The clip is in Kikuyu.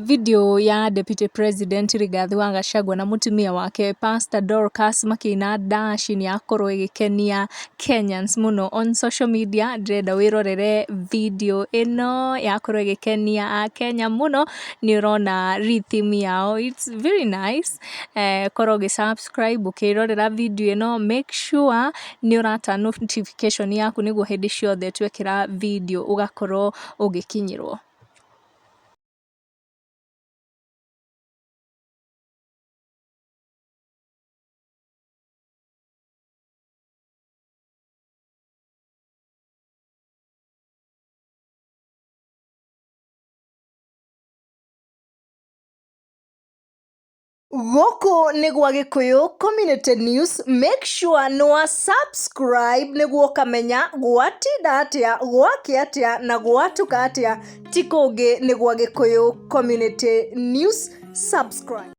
Video ya Deputy President Rigathi wa Gachagua na mũtumia wake Pastor Dorcas makĩina ndaci nĩ yakorwo ĩgĩkenia Kenyans mũno on social media. Ndĩrenda wĩrorere video ĩno yakorwo ĩgĩkenia akenya mũno, nĩ ũrona rhythm yao, it's very nice. Korwo ũgĩ subscribe ũkĩrorera video ĩno, make sure nĩ ũra turn notification yaku nĩguo hĩndĩ ciothe twekĩra video ũgakorwo ũgĩkinyĩrwo. Gũkũ nĩ gwa Gĩkũyũ Community News, make sure nĩ wa subscribe nĩguo ũkamenya gwatinda atĩa, gwakĩa atĩa na gwatuka atĩa, ti kũngĩ nĩ gwa Gĩkũyũ Community News, subscribe.